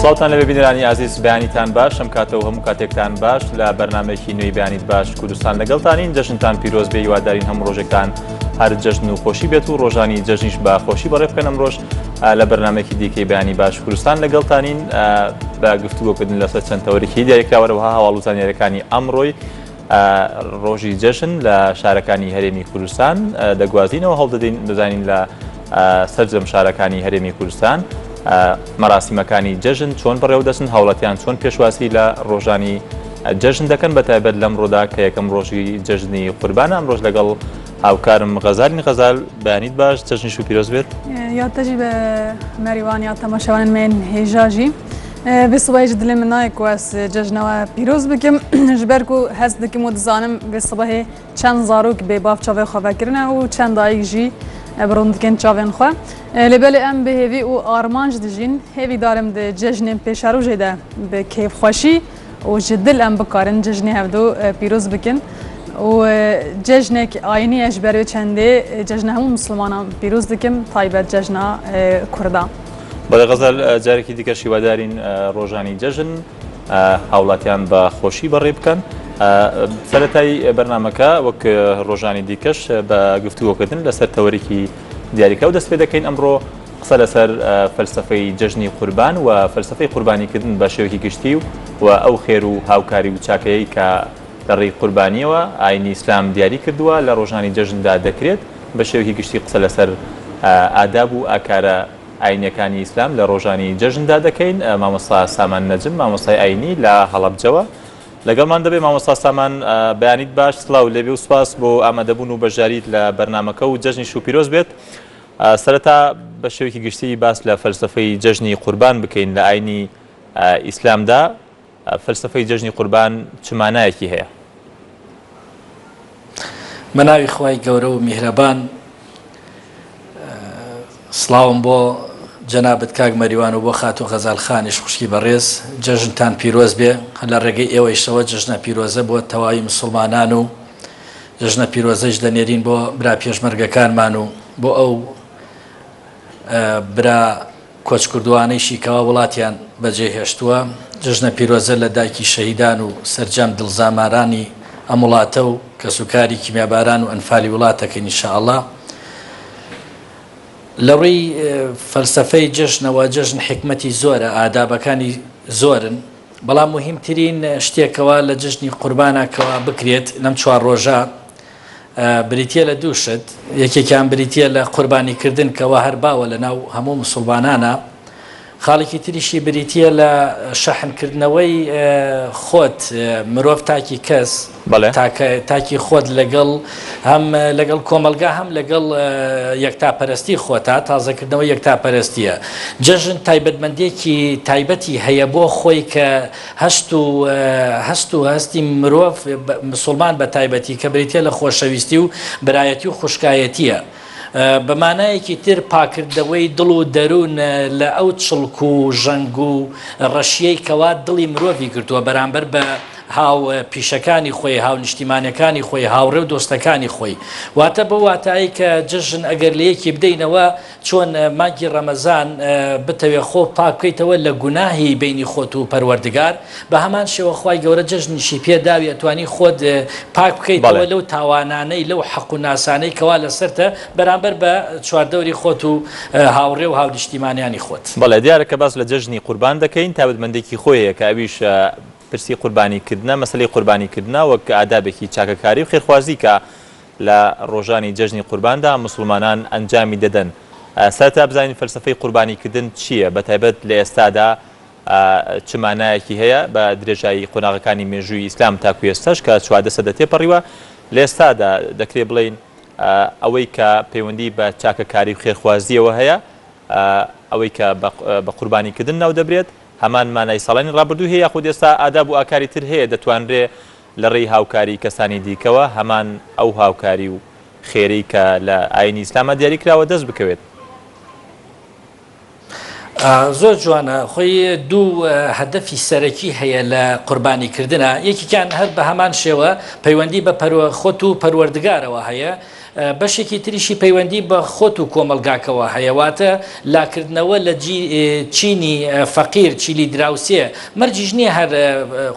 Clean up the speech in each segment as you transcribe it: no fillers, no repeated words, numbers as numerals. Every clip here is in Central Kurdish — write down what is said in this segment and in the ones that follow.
سڵاوتان لەبێ بینەرانی ئازیز بەیانیتان باش ئەم کاتە و هەموو کاتێکتان باش لە بەرنمەیەکی نوێی بەیانیت باش کوردستان لەگەڵتانین جەژنتان پیرۆز بێ هیوادارین هەموو ڕۆژێکتان هەر جەژن و خۆشی بێت و ڕۆژانی جەژنیش بە خۆشی بەڕێ بکەن ئەمڕۆژ لە بەرنمەیەکی دیکەی بەیانی باش کوردستان لەگەڵتانین بە گفتوگۆکردن لەسەر چەند تەوەرێکی دیاریکراوەرەوە هەواڵ و زانیاریەکانی ئەمڕۆی ڕۆژی جەژن لە شارەکانی هەرێمی کوردستان دەگوازینەوە هەوڵدەدەین بزانین لە سەرجەم شارەکانی هەرێمی کوردستان مەراسیمەکانی جەژن چۆن بەڕێوە دەچن هاوڵاتیان چۆن پێشوازی لە ڕۆژانی جەژن دەکەن بە تایبەت لەم ڕۆدا کە یەکەم ڕۆژی جەژنی قوربانە ئەم ڕۆژ لەگەڵ هاوکارم غەزالین غەزال بەیانیت باش جەژنیش و پیرۆز بێت. یا تەژی بە مەریوان یا تەماشاوانن مێن هێژاژی vê sibehê ji dilê min nayê ku ez cejna we pîroz bikim ji ber ku hest dikim û dizanim vê sibehê çend zarok bê bav çavê xwe vekirine û çend dayik jî bi rondikên çavên xwe. Lê belê em bi hêvî û armanc dijîn. Hêvîdarim di cejnên pêşerojê de bi kêfxweşî û ji dil em bikarin cejnê hevdu pîroz bikin û cejnek ayînî ye ji ber wê çendê cejna hemû misilmanan pîroz dikim taybet cejna Kurdan. بەڵێ غەزەل جارێکی دیکەش هیوادارین ڕۆژانی جەژن هاوڵاتیان بە خۆشی بەڕێ بکەن. سەرەتای بەرنامەکە وەک ڕۆژانی دیکەش بە گفتوگۆکردن لەسەر تەوەرێکی دیاریکراو دەست پێ دەکەین ئەمڕۆ قسە لەسەر فەلسەفەی جەژنی قوربان و فەلسەفەی قوربانیکردن بە شێوەیەکی گشتی و ئەو خێر و هاوکاری و چاکەیەی کە لە ڕێی قوربانیەوە ئاینی ئیسلام دیاری کردووە لە ڕۆژانی جەژندا دەکرێت بە شێوەیەکی گشتی قسە لەسەر ئاداب و ئاکارە ئاینیەکانی ئیسلام لە ڕۆژانی جەژندا دەکەین مامۆستا سامان نەجم مامۆستای ئاینی لە هەڵەبجەوە لەگەڵمان دەبێ مامۆستا سامان بەیانیت باش سڵاو لێبێ و سوپاس بۆ ئامادەبوون و بەشداریت لە بەرنامەکە و جەژنیش و پیرۆز بێت سەرەتا بە شێوەیەکی گشتی باس لە فەلسەفەی جەژنی قوربان بکەین لە ئاینی ئیسلامدا فەلسەفەی جەژنی قوربان چ مانایەکی هەیە؟ بە ناوی خوای گەورە و میهرەبان سڵاوم بۆ جەنابت کاک مەریوان و بۆ خاتوو غەزال خانیش خوشکی بەڕێز جەژنتان پیرۆز بێ هەر لە ڕێگەی ئێوەیشەوە جەژنە پیرۆزە بۆ تەواوی مسوڵمانان و جەژنە پیرۆزەیش دەنێرین بۆ برا پێشمەرگەکانمان و بۆ ئەو برا کۆچکردووانەیشی کەوا وڵاتیان بەجێ هێشتووە، جەژنە پیرۆزە لە دایکی شەهیدان و سەرجەم دڵزامارانی ئەم وڵاتە و کەسوکاری کیمیاباران و ئەنفالی وڵاتەکەین ان شاء اللە. لە ڕووی فەلسەفەی جەژنەوە جەژن حیکمەتی زۆرە، ئادابەکانی زۆرن، بەڵام موهیمترین شتێک کەوا لە جەژنی قوربانا کەوا بکرێت لەم چوار ڕۆژە بریتیە لە دوو شت، یەکێکیان بریتیە لە قوربانی کردن کەوا هەر باوە لە ناو هەموو موسوڵمانانا، خاڵێکی تریشی بریتیە لە شەحن کردنەوەی خۆت، مرۆڤ تاکی کەس، تاکە تاکی خۆت لەگەڵ هەم لەگەڵ کۆمەڵگا هەم لەگەڵ یەکتاپەرستی خۆتا، تازەکردنەوەی یەکتاپەرستیە. جەژن تایبەتمەندیەکی تایبەتی هەیە بۆ خۆی کە هەست و هەست و هەستی مرۆڤ مسوڵمان بە تایبەتی کە بریتیە لە خۆشەویستی و برایەتی و خوشکایەتیە بە مانایەکی تر پاکردنەوەی دڵ و دەروون لە ئەو چڵک و ژەنگ و ڕەشیەی کەوا دڵی مرۆڤی گرتووە بەرامبەر بە هاو پیشەکانی خۆی هاونیشتیمانەکانی خۆی هاوڕێ و دۆستەکانی خۆی واتە بەو واتایەی کە جەژن ئەگەر لە یەکی بدەینەوە چۆن مانگی ڕەمەزان بتەوێ خۆ پاک بکەیتەوە لە گوناهی بەینی خۆت و پەروەردگار بە هەمان شێوە خوای گەورە جەژنیشی پێ داوی ئەتوانی خۆت پاک بکەیتەوە لەو تاوانانەی لەو حەق و ناسانەی کەوا لەسەرتە بەرامبەر بە چواردەوری خۆت و هاوڕێ و هاونیشتیمانیانی خۆت. بەڵێ دیارە کە باس لە جەژنی قوربان دەکەین تایبەتمەندێکی خۆی هەیە کە ئەویش پرسی قوربانی کردنە مەسەلەی قوربانی کردنە وەک ئادابێکی چاکەکاری و خێرخوازی کە لە ڕۆژانی جەژنی قورباندا موسڵمانان ئەنجامی دەدەن. سەرەتا بزانین فەلسەفەی قوربانیکردن چییە، بەتایبەت لە ئێستادا چ مانایەکی هەیە بە درێژایی قۆناغەکانی مێژووی ئیسلام تاکو ئێستاش کە 14 سەدە تێپەڕیوە، لە ئێستادا دەکرێ بڵێین ئەوەی کە پەیوەندی بە چاکەکاری و خێرخوازییەوە هەیە، ئەوەی کە بە قوربانیکردن ناودەبرێت، هەمان مانای ساڵانی ڕابردووی هەیە یاخود ئێستا ئاداب و ئاکاری تر هەیە دەتوانرێ لە ڕێی هاوکاری کەسانی دیکەوە هەمان ئەو هاوکاری و خێرەی کە لە ئایینی ئیسلاما دیاری کراوە دەست بکەوێت. زۆر جوانە خۆی دوو هەدەفی سەرەکی هەیە لە قوربانی کردنا یەکێکیان هەر بە هەمان شێوە پەیوەندی بە پەروە خۆت و پەروەردگارەوە هەیە. بەشێکی تریشی پەیوەندی بە خۆت و کۆمەڵگاکەوە هەیە، واتە لاکردنەوە لە چینی فەقیر، چیلی دراوسێ، مەرجیش نییە هەر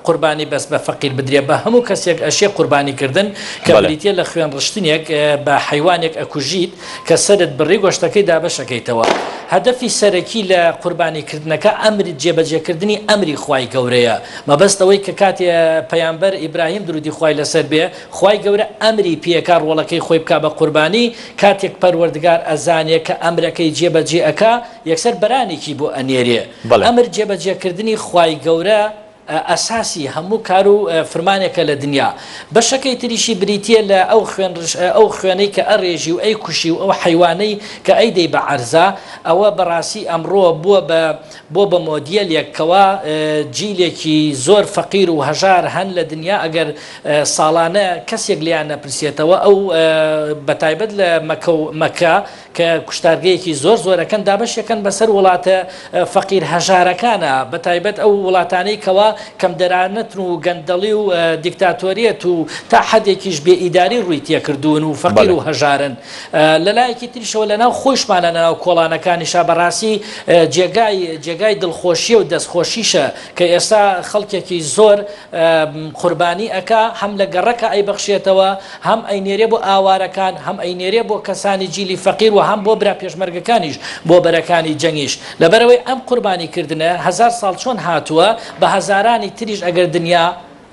قوربانی بەس بە فەقیر بدرێ، بە هەموو کەسێک ئەشێ قوربانی کردن کە بریتیە لە خوێن ڕشتنێک بە حەیوانێک ئەکوژیت کە سەرت بڕی گۆشتەکەی دابەش ئەکەیتەوە. هەدەفی سەرەکی لە قوربانی کردنەکە ئەمر جێبەجێکردنی ئەمری خوای گەورەیە، مەبەست ئەوەی کە کاتێ پەیامبەر ئیبراهیم درودی خوای لەسەر بێ خوای گەورە ئەمری پێکا ڕۆڵەکەی خۆی بکا بە قوربانی، کاتێک پەروەردگار ئەزانێ کە ئەمرەکەی جێبەجێ ئەکا یەکسەر بەرانێکی بۆ ئەنێرێ. ئەمر جێبەجێکردنی خوای گەورە ئەساسی هەموو کار و فرمانێکە لە دنیا. بەشەکەی تریشی بریتیە لە ئەو خوێن ئەو خوێنەی کە ئەڕێژی و ئەیکوشی و ئەو حەیوانەی کە ئەیدەی بە عەرزا، ئەوە بەڕاستی ئەمڕۆ بووە بە بۆ بە مۆدیەلێک کەوا جیلێکی زۆر فەقیر و هەژار هەن لە دنیا ئەگەر ساڵانە کەسێک لێیان نەپرسێتەوە ئەو بەتایبەت لە مەکە و مەکە کە کوشتارگەیەکی زۆر زۆرەکەن دابەشەکەن بەسەر وڵاتە فەقیر هەژارەکانە بەتایبەت ئەو وڵاتانەی کەوا کەمدەرانەتن و گەندەڵی و دیکتاتۆریەت و تا حەدێکیش بێ ئیداری ڕووی تێکردوون و فەقیر و هەژارن. لەلایەکی تریشەوە لەناو خۆیشمانە لەناو کۆڵانەکانیشا بەڕاستی جێگای جێگای دڵخۆشیە و دەستخۆشیشە کە ئێستا خەڵکێکی زۆر قوربانی ئەکا هەم لە گەڕەکە ئەیبەخشێتەوە هەم ئەینێرێ بۆ ئاوارەکان هەم ئەینێرێ بۆ کەسانی جیلی فەقیر و هەم بۆ برا پێشمەرگەکانیش بۆ بەرەکانی جەنگیش لەبەرئەوەی ئەم قوربانی کردنە هەزار ساڵ چۆن هاتووە بە هەزارانی تریش ئەگەر دنیا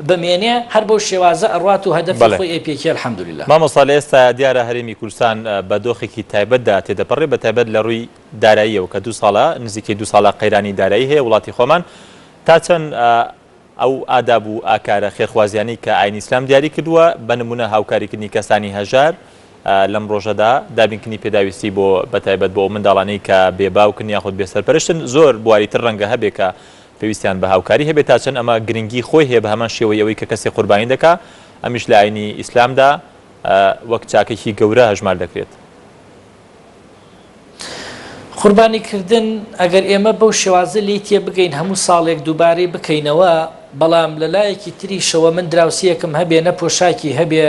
بمێنێ هەر بەو شێوازە ئەڕوات و هەدەفی خۆی ئەیپێکێ الحمدللە. مامۆستا لە ئێستایا دیارە هەرێمی کوردستان بە دۆخێکی تایبەتدا تێدەپەڕێ بە تایبەت لە ڕووی داراییەوە کە دوو ساڵە نزیکەی دوو ساڵە قەیرانی دارایی هەیە وڵاتی خۆمان تا چەند ئەو ئاداب و ئاکارە خێرخوازیانەی کە ئاینی ئیسلام دیاری کردووە بە نمونە هاوکاریکردنی کەسانی هەژار لەم ڕۆژەدا دابینکردنی پێداویستی بۆ بە تایبەت بۆ ئەو منداڵانەی کە بێ باوکن یاخود بێ سەرپەرشتن زۆر بواری تر ڕەنگە هەبێ کە پێویستیان بە هاوکاری هەبێت تا چەند ئەمە گرنگی خۆی هەیە بە هەمان شێوەی ئەوەی کە کەسێک قوربانی دەکا ئەمیش لە ئاینی ئیسلامدا وەک چاکێکی گەورە هەژمار دەکرێت. قوربانی کردن ئەگەر ئێمە بەو شێوازە لێی تێبگەین هەموو ساڵێک دووبارەی بکەینەوە بەڵام لە لایەکی تریشەوە من دراوسێیەکم هەبێ نە پۆشاکی هەبێ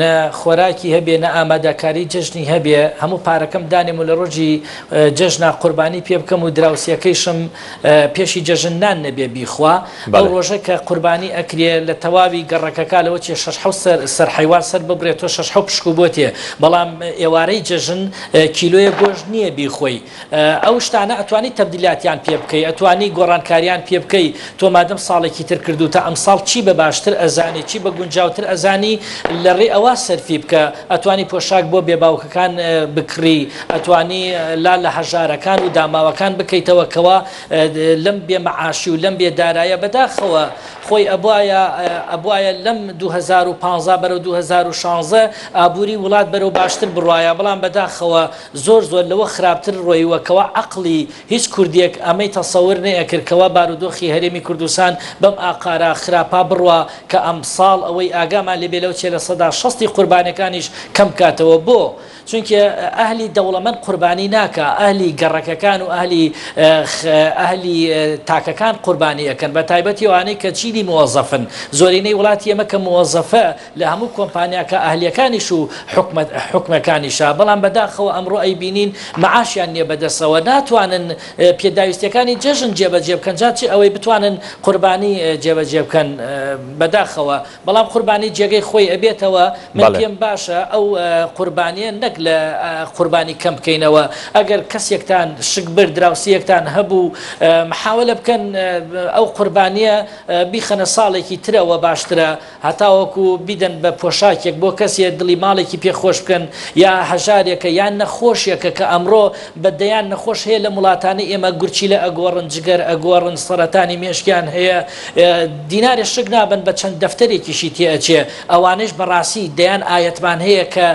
نە خۆراکی هەبێ نە ئامادەکاری جەژنی هەبێ هەموو پارەکەم دانێم و لە ڕۆژی جەژنا قوربانی پێ بکەم و دراوسێکەیشم پێشی جەژن نان نەبێ بیخوا ئەو ڕۆژە کە قوربانی ئەکرێ لە تەواوی گەڕەکەکە لەوە چێ شەش حەوت سەر سەر حەیوان سەر ببرێ تۆ شەش حەوت پشک و بۆ تێ بەڵام ئێوارەی جەژن کیلۆیە گۆشت نییە بیخۆی ئەو شتانە ئەتوانی تەبدیلاتیان پێ بکەی ئەتوانی گۆڕانکاریان پێ بکەی تۆ مادەم ساڵێکی تر کردوتە ئەمساڵ چی بە باشتر ئەزانی چی بە گونجاوتر ئەزانی لە ڕێ ئەوە سەرفی بکە ئەتوانی پۆشاک بۆ بێ باوکەکان بکڕی ئەتوانی لا لە هەژارەکان و داماوەکان بکەیتەوە کەوا لەم بێ مەعاشی و لەم بێ دارایە بەداخەوە خۆی ئەبوایە ئەبوایە لەم 2015 بەرەو 2016 ئابووری وڵات بەرەو باشتر بڕایە بەڵام بەداخەوە زۆر زۆر لەوە خراپتر ڕۆیوە کەوا عەقڵی هیچ کوردێک ئەمەی تەسەور نەیەکرد کەوا بارودۆخی هەرێمی کوردستان بەم ئاقارە خراپا بڕوا کە ئەمساڵ ئەوەی ئاگامان لێبێ لەوچێ لە سەدا شەستی قوربانەکانیش کەم بکاتەوە بۆ؟ چونکێ ئەهلی دەوڵەمەند قوربانی ناکا ئەهلی گەڕەکەکان و ئەهلی ئەهلی تاکەکان قوربانی ئەکەن بە تایبەتی ئەوانەی کە چینی موەزەفن زۆرینەی وڵاتی ئێمە کە موەزەفە لە هەموو کۆمپانیاکە ئەهلیەکانیش و حکومەت حکومەکانیشا بەڵام بەداخەوە ئەمڕۆ ئەیبینین مەعاشیان نیە بەدەسەوە ناتوانن پێداویستیەکانی جەژن جێبەجێ بکەن جا چ ئەوەی بتوانن قوربانی جێبەجێ بکەن بەداخەوە بەڵام قوربانی جێگەی خۆی ئەبێتەوە من پێم باشە ئەو قوربانیە نەک لە قوربانی کەم بکەینەوە ئەگەر کەسێکتان شک برد دراوسیەکتان هەبوو محاولە بکەن ئەو قوربانیە بیخەنە ساڵێکی ترەوە باشترە هەتاوەکو بیدەن بە پۆشاکێک بۆ کەسێ دڵی ماڵێکی پێ خۆش بکەن یا هەژارێکە یان نەخۆشێکە کە ئەمڕۆ بە دەیان نەخۆش هەیە لەم وڵاتانەی ئێمە گورچیلە ئەگۆڕن جگەر ئەگۆڕن سەرەتانی مێشکیان هەیە دینارێ شک نابەن بە چەند دەفتەرێکیشی تێ ئەچێ ئەوانەیش بەڕاستی دەیان ئایەتمان هەیە کە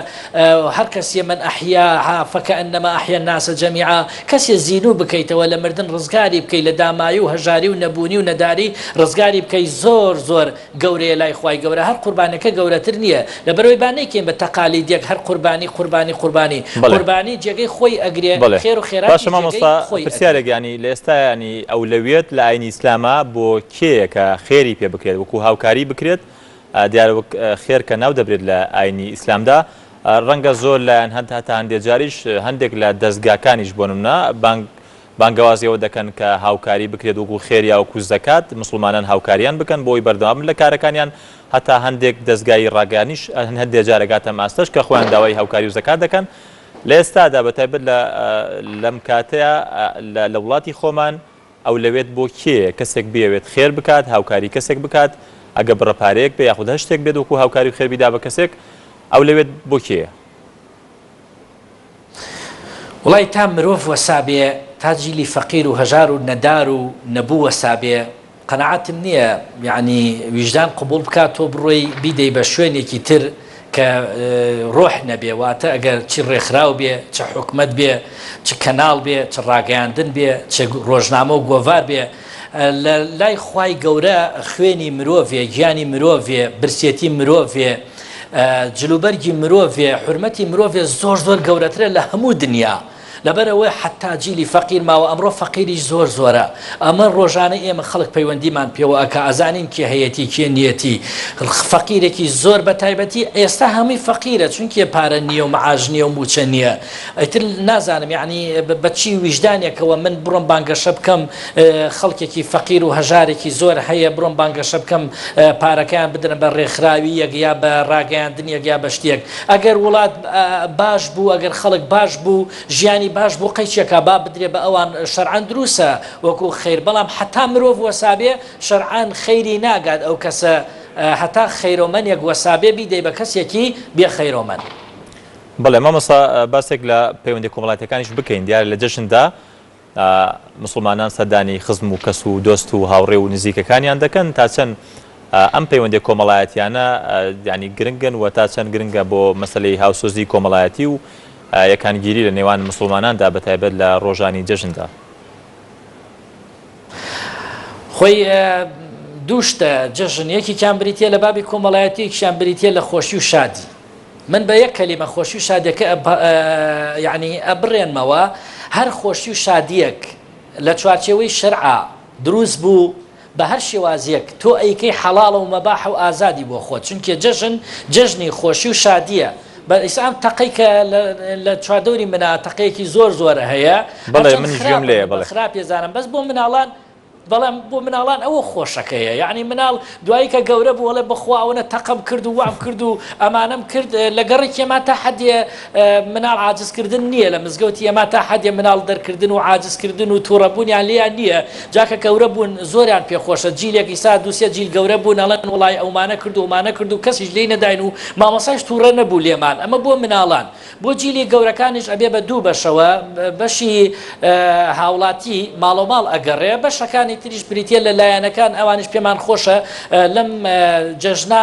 هەر کەسێ من احیاها فکانما احیا الناس جمیعا کەسێ زینوو بکەیتەوە لە مردن ڕزگاری بکەی لە دامایی و هەژاری و نەبوونی و نەداری ڕزگاری بکەی زۆر زۆر گەورەیە لای خوای گەورە هەر قوربانەکە گەورەتر نیە لەبەرئەوەی با نەیکەین بە تەقالیدیەک هەر قوربانی قوربانی قوربانی قوربانی جێگەی خۆی ئەگرێ بەڵێ خێر و خێراتیش باشە جێگەی مامۆستا خۆی ئەگرێ. پرسیارێک یانی لە ئێستا یانی ئەولەویەت لە ئاینی ئیسلاما بۆ کێیە کە خێری پێ بکرێت وەکو هاوکاری بکرێت دیارە وەک خێر کە ناو دەبرێت لە ئاینی ئیسلامدا. ڕەنگە زۆر لایەن هەن هەتا هەندێ جاریش هەندێک لە دەزگاکانیش بۆ نمونە بانگ بانگەوازی ئەوە دەکەن کە هاوکاری بکرێت وەکو خێر یا وەکو زەکات مسوڵمانان هاوکاریان بکەن بۆی بەردەوام بن لە کارەکانیان هەتا هەندێک دەزگای ڕاگەیانیش هەندێ جار ئەگاتە ئەم ئاستەش کە خۆیان داوای هاوکاری و زەکات دەکەن لە ئێستادا بە تایبەت لە لەم کاتەیە لە وڵاتی خۆمان ئەولەوێت بۆ کێیە کەسێک بیەوێت خێر بکات هاوکاری کەسێک بکات ئەگە بڕە پارەیەک بێ یاخود هەر شتێک بێت وەکو هاوکاری و خێر بیدا بە کەسێک ئەولەوێت بۆ کێیە؟ وڵای تا مرۆڤ وەسابێ تا جیلی فەقیر و هەژار و نەدار و نەبوو وەسابێ قەناعەتم نییە یەعنی ویژدان قبوڵ بکات تۆ بڕۆی بیدەی بە شوێنێکی تر کە ڕۆح نەبێ واتە ئەگەر چی ڕێکخراو بێ چ حکومەت بێ چ کەناڵ بێ چ ڕاگەیاندن بێ چ ڕۆژنامە و گۆڤار بێ لە لای خوای گەورە خوێنی مرۆڤێ گیانی مرۆڤێ برسێتی مرۆڤێ جلوبەرگی مرۆڤێ حورمەتی مرۆڤێ زۆر زۆر گەورەترە لە هەموو دنیا لەبەرئەوەی حەتا جیلی فەقیر ماوە ئەمڕۆ فەقیریش زۆر زۆرە ئەمە ڕۆژانە ئێمە خەڵک پەیوەندیمان پێوە ئەکا ئەزانین کێ هەیەتی کێ نیەتی فەقیرێکی زۆر بە تایبەتی ئێستا هەمووی فەقیرە چونکێ پارە نییە و معاش نییە و موچە نییە ئیتر نازانم یعنی بە چی ویژدانێکەوە من بڕۆم بانگەشە بکەم خەڵکێکی فەقیر و هەژارێکی زۆر هەیە بڕۆم بانگەشە بکەم پارەکەیان بدرن بە ڕێکخراوی یەک یا بە ڕاگەیاندنێک یا بە شتێک ئەگەر وڵات باش بوو ئەگەر خەڵک باش بوو ژیانی باش بوو قەیچێکا با بدرێ بە ئەوان شەرعەن دروسە وەکو خەیر بەڵام حەتا مرۆڤ وەسابێ شەرعەن خەیری ناگات ئەو کەسە هەتا خەیرۆمەنێک وەسابێ بیدەی بە کەسێکی بێ خەیرۆمەن. بەڵێ مامۆستا باسێک لە پەیوەندیە کۆمەڵایەتیەکانیش بکەین دیارە لە جەژندا موسڵمانان سەردانی خزم و کەس و دۆست و هاوڕێ و نزیکەکانیان دەکەن، تا چەند ئەم پەیوەندیە کۆمەڵایەتیانە یانی گرنگن و تا چەند گرنگە بۆ مەسەلەی هاوسۆزی کۆمەڵایەتی و یەکانگیری لە نێوان موسڵماناندا بە تایبەت لە ڕۆژانی جەژندا؟ خۆی دوو شتە جەژن یەکێکیان بریتیە لە بابی کۆمەڵایەتی یەکیان بریتیە لە خۆشی و شادی. من بە یەک کەلیمە خۆشی و شادیەکە یەعنی ئەبڕێنمەوە، هەر خۆشی و شادیەک لە چوارچێوەی شەرعا دروست بوو بە هەر شێوازیەک تۆ ئەیکەی حەڵاڵە و مەباحە و ئازادی بۆ خۆت چونکێ جەژن جەژنی خۆشی و شادیە بە ئیسا ئەم تەقەی کە لە چواردەوری منا تەقەیەکی زۆر زۆر هەیە بەڵێ منیش گوێم لێیە بەڵێ خراپێ زانم بەس بۆ مناڵان بەڵام بۆ مناڵان ئەوە خۆشەکەیە یەعنی مناڵ دوایی کە گەورە بوو ئەڵێ بەخوا ئەوەنە تەقەم کرد و وام کرد و ئەمانەم کرد لە گەڕێکی ئێمە تا حەدێ مناڵ عاجز کردن نییە لە مزگەوتی ئێمە تا حەدێ مناڵ دەرکردن و عاجز کردن و توڕەبوونیان لێیان نییە جا کە گەورە بوون زۆریان پێ خۆشە جیلێک ئیسا دووسێ جیل گەورە بوون ئەڵێن وڵای ئەومانە کرد و ئەومانە کرد و کەسیش لێی نەداین و مامۆستایش توڕە نەبوو لێمان ئەمە بۆ مناڵان بۆ جیلی گەورەکانیش ئەبێ بە دوو بەشەوە، بەشی هاوڵاتی ماڵەوماڵ ئەگەڕێ، بەشەکانی تریش بریتیە لە لایەنەکان، ئەوانیش پێمان خۆشە لەم جەژنە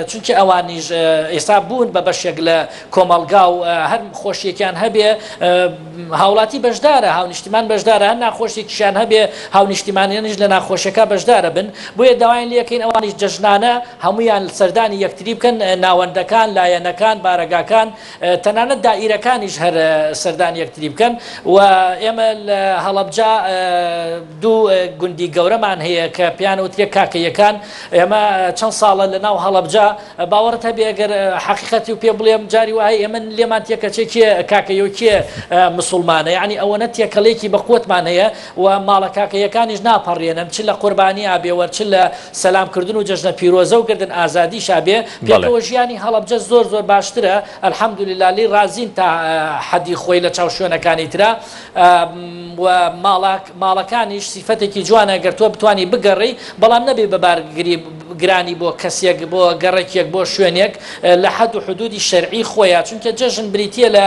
چونکە ئەوانیش ئێستا بوون بە بەشێک لە کۆمەڵگا و هەر خۆشیەکیان هەبێ هاوڵاتی بەشدارە، هاونیشتیمان بەشدارە، هەر ناخۆشیەکیشیان هەبێ هاونیشتیمانیانیش لە ناخۆشیەکە بەشدارە بن، بۆیە داوایان لێکەین ئەوانیش جەژنانە هەموویان سەردانی یەکتری بکەن، ناوەندەکان، لایەنەکان، بارەگاکان، تەنانەت دائیرەکانیش هەر سەردانی یەکتری بکەن و ئێمە لە هەڵەبجە دوو گوندی گەورەمان هەیە کە پێیان وترێ کاکەیەکان، ئێمە چەند ساڵە لە ناو هەڵەبجە باوەڕت هەبێ ئەگەر حەقیقەتی و پێ بڵێم جاری وایە ئێمە لێمان تێکەچێ کێ کاکەیە و کێ مسوڵمانە یعنی ئەوەنە تێکەڵێکی بەقوەتمان هەیە و ماڵە کاکەیەکانیش ناپەڕێنن چ لە قوربانیا بێ وە چ لە سەلام کردن و جەژنە پیرۆزە و گردن ئازادیشا بێ پێکەوە ژیانی هەڵەبجە زۆر زۆر باشترە الحمدللە لێی ڕازین تا حەدی خۆی لە چاو شوێنەکانی ترا و ماڵەکانیش سیفەتێکی جوانە گەر تۆ بتوانی بگەڕێی بەڵام نەبێ بە بارگری گرانی بۆ کەسێک بۆ گەڕەکێک بۆ شوێنێک لە حەد و حدودی شەرعی خۆیە چونکە جەژن بریتیە لە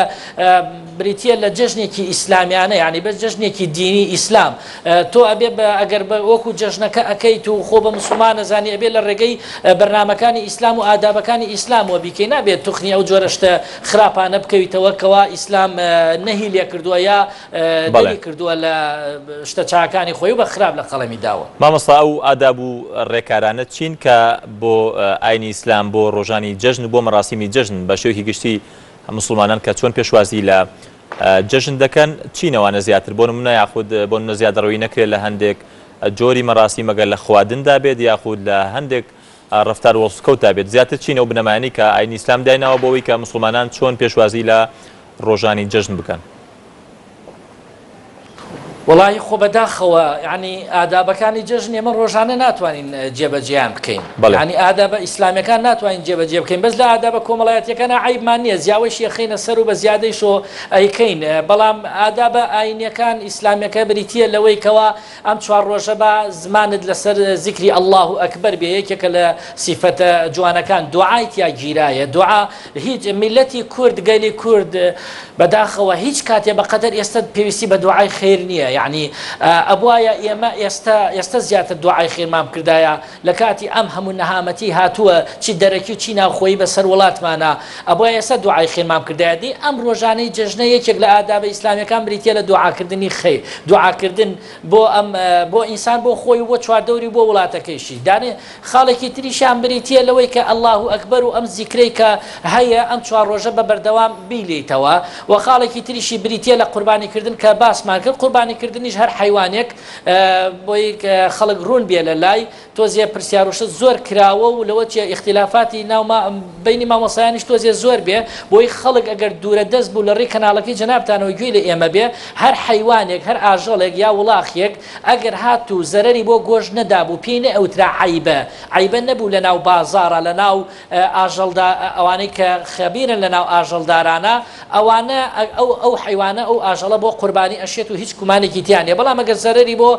بریتیە لە جەژنێکی ئیسلامیانە یانی بەس جەژنێکی دینی ئیسلام تۆ ئەبێ بە ئەگەر بە وەکو جەژنەکە ئەکەیت و خۆ بە مسوڵمان ئەزانی ئەبێ لە ڕێگەی بەرنامەکانی ئیسلام و ئادابەکانی ئیسلامەوە بیکەی نابێت توخنی ئەو جۆرە شتە خراپانە بکەویتەوە کەوا ئیسلام نەهی لێ کردووە یا دەری کردووە لە شتە چاکانی خۆی و بە خراپ لە قەڵەمی داوە. مامۆستا ئەو ئاداب و ڕێکارانە چین کە بۆ ئاینی ئیسلام بۆ ڕۆژانی جەژن و بۆ مەراسیمی جەژن بە شێوەیەکی گشتی موسڵمانان کە چۆن پێشوازی لە جەژن دەکەن چین ئەوانە زیاتر بۆ نمونە یاخود بۆ نمونە زیادەڕەوی نەکرێت لە هەندێک جۆری مەراسیم ئەگەر لە خوادندا بێت یاخود لە هەندێک. ڕەفتار و هەڵسوکەوتدا بێت زیاتر چین ئەو بنەمایانەی کە ئاینی ئیسلام دایناوە بۆ ئەوەی کە موسڵمانان چۆن پێشوازی لە ڕۆژانی جەژن بکەن؟ وەڵاهی خۆ بەداخەوە یانی ئادابەکانی جەژن ئێمە ڕۆژانە ناتوانین جێبەجێیان بکەین بەڵێ. یانی ئادابە ئیسلامیەکان ناتوانین جێبەجێ بکەین بەس لە ئادابە کۆمەڵایەتیەکانا عەیبمان نییە زیاوەیشی ئەخەینە سەر و بە زیادەیشۆ ئەیکەین بەڵام ئادابە ئاینیەکان ئیسلامیەکە بریتیە لەوەی کەوا ئەم چوار ڕۆژە با زمانت لەسەر زیکری اللە اکبر بێ یەکێکە لە سیفەتە جوانەکان دوعای تیا گیرایە دوعا هیچ میلەتی کورد گەلی کورد بەداخەوە هیچ کاتێ بەقەدەر ئێستا پێویستی بە دوعای خێر نییە یعنی ئەبواە ئێمە ئێستا ئێستا زیاتر دوعای خێرمان بکردایە لە کاتی ئەم هەموو نەهامەتی هاتووە چی دەرەکی و چی ناوخۆیی بەسەر وڵاتمانا ئەبوایە ئێستا دوعای خێرمان بکردایە دەی ئەم ڕۆژانەی جەژنە یەکێک لە ئادابە ئیسلامیەکان بریتیە لە دوعاکردنی خەیر دوعاکردن بۆ ئەم بۆ ئینسان بۆ خۆی و بۆ چواردەوری و بۆ وڵاتەکەیشی دانێ خاڵێکی تریشیان بریتیە لەوەی کە اللە اکبر و ئەم زیکرەی کە هەیە ئەم چوار ڕۆژە بە بەردەوام بیلێیتەوە و خاڵێکی تریشی بریتیە لە قوربانی کردن کە باسمان کرد قوربانی کردنیش هەر حەیوانێک بۆی خەڵک ڕوون بێ لە لای تۆزێ پرسیار و شت زۆر کراوە و لەوە چیە ئیختلافاتی ناو بەینی مامۆستایانیش تۆزێ زۆر بێ بۆی خەڵک ئەگەر دوورە دەست بوو لە ڕێی کەناڵەکەی جەنابتانەوە گوێی لە ئێمە بێ هەر حەیوانێک هەر ئاژەڵێک یا وڵاخێک ئەگەر هاتوو زەرەری بۆ گۆشت نەدابوو پێی نەئەوترا عەیبە عەیبە نەبوو لە ناو بازاڕا لە ناو ئاژەڵدا ئەوانەی کە خەبیرن لە ناو ئاژەڵدارانا ئەوانە ئەو ئەو حەیوانە ئەو ئاژەڵە بۆ قوربانی ئەشێت و هیچ گومانێکی تیا نیە بەڵام ئەگەر زەرەری بۆ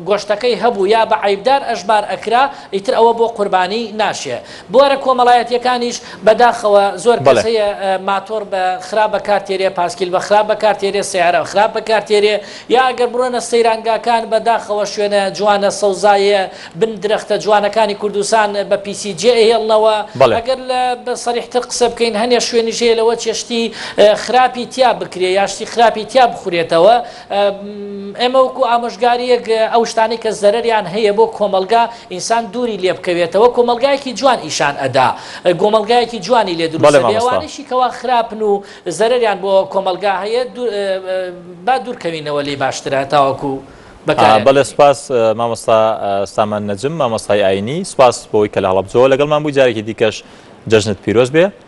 گۆشتەکەی هەبوو یا بە عەیبدار ئەژمار ئەکرا ئیتر ئەوە بۆ قوربانی ناشێ بوارە کۆمەڵایەتیەکانیش بەداخەوە زۆر کەس هەیە ماتۆڕ بە خراپ بەکار تێرێ پاسکیل بە خراپ بەکار تێرێ سەیارە خراپ بەکار تێرێ یا ئەگەر بڕۆنە سەیرانگاکان بەداخەوە شوێنە جوانە سەوزایە بن درەختە جوانەکانی کوردستان بە پیسی جێ ئەهێڵنەوە، بەڵێ. ئەگەر لە بە سەریحتر قسە بکەین هەنێ شوێنیش هەیە لەوە چێ شتی خراپی تیا بکرێ یا شتی خراپی تیا بخورێتەوە، ئێمە وەکو ئامۆژگارییەک ئەو شتانەی کە زەرەریان هەیە بۆ کۆمەڵگا ئینسان دووری لێ بکەوێتەوە کۆمەڵگایەکی جوان ئیشان ئەدا گۆمەڵگایەکی جوانی لێ دروست بەڵێ ئەبێ مامۆستا. ئەوانەیشی کەوا خراپن و زەرەریان بۆ کۆمەڵگا هەیە دوور با دوورکەوینەوە لێی باشترە تاوەکو بەکاریان بەڵێ بێنین. سوپاس مامۆستا سامان نەجم مامۆستای ئاینی سوپاس بۆی کە لە هەڵەبجەوە لەگەڵمان بووی جارێکی دیکەش جەژنت پیرۆز بێ.